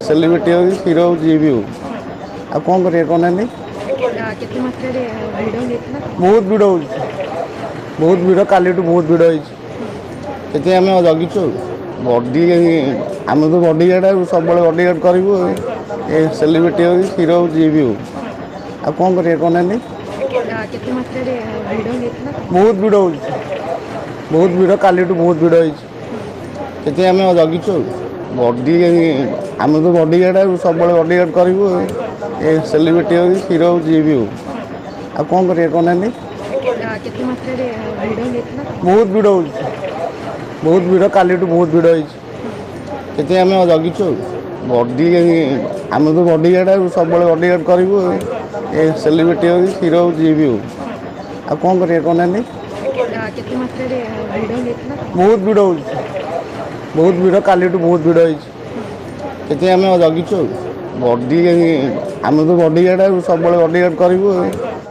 Celebrity ହଉ, hero ହଉ, ଯିଏ ବି ହଉ, ଆଉ କ'ଣ କରିବା କହୁନାହାନ୍ତି? କେତେ ମାତ୍ରାରେ ଭିଡ଼ ହେଇଥିଲା? ବହୁତ ଭିଡ଼ ହେଉଛି, ବହୁତ ଭିଡ଼। କାଲିଠୁ ବହୁତ ଭିଡ଼ ହେଇଛି, ସେଥିପାଇଁ ଆମେ ଜଗିଛୁ। ଆଉ ବଡି, ଆମେ ତ ବଡି ଗାର୍ଡ଼, ଆଉ ସବୁବେଳେ ବଡି ଗାର୍ଡ଼ କରିବୁ। ଆଉ ଏ ସେଲିବ୍ରିଟି ହଉ, ହିରୋ ହଉ, ଯିଏ ବି ହଉ, ଆଉ କ'ଣ କରିବା କହୁନାହାନ୍ତି? କେତେ ମାତ୍ରାରେ ଭିଡ଼ ହେଇଥିଲା? ବହୁତ ଭିଡ଼ ହେଉଛି, ବହୁତ ଭିଡ଼। କାଲିଠୁ ବହୁତ ଭିଡ଼ ହେଇଛି, ସେଥିପାଇଁ ଆମେ ଜଗିଛୁ। ଆଉ ବଡି, ଆମେ ତ ବଡି ଗାର୍ଡ଼, ଆଉ ସବୁବେଳେ ବଡି ଗାର୍ଡ଼ କରିବୁ। ଆଉ ଏ ସେଲିବ୍ରିଟି ହଉ, ହିରୋ ହଉ, ଯିଏ ବି ହଉ, ଆଉ କ'ଣ କରିବା କହୁନାହାନ୍ତି? କେତେ ମାତ୍ରାରେ ଭିଡ଼ ହେଇଥିଲା? ବହୁତ ଭିଡ଼ ହେଉଛି, ବହୁତ ଭିଡ଼। କାଲିଠୁ ବହୁତ ଭିଡ଼ ହେଇଛି, ସେଥିପାଇଁ ଆମେ ଜଗିଛୁ। ଆଉ ବଡି, ଆମେ ତ ବଡି ଗାର୍ଡ଼, ଆଉ ସବୁବେଳେ ବଡି ଗାର୍ଡ଼ କରିବୁ। ଆଉ ଏ ସେଲିବ୍ରିଟି ହଉ, ହିରୋ ହଉ, ଯିଏ ବି ହଉ, ଆଉ କ'ଣ କରିବା କହୁନାହାନ୍ତି? କେତେ ମାତ୍ରାରେ ଭିଡ଼ ହେଇଥିଲା? ବହୁତ ଭିଡ଼ ହେଉଛି, ବହୁତ ଭିଡ଼। କାଲିଠୁ ବହୁତ ଭିଡ଼ ହେଇଛି, ସେଥିପାଇଁ ଆମେ ଜଗିଛୁ। ଆଉ ବଡି, ଆମେ ତ ବଡି ଗାର୍ଡ଼, ଆଉ ସବୁବେଳେ ବଡି ଗାର୍ଡ଼ କରିବୁ। ଆଉ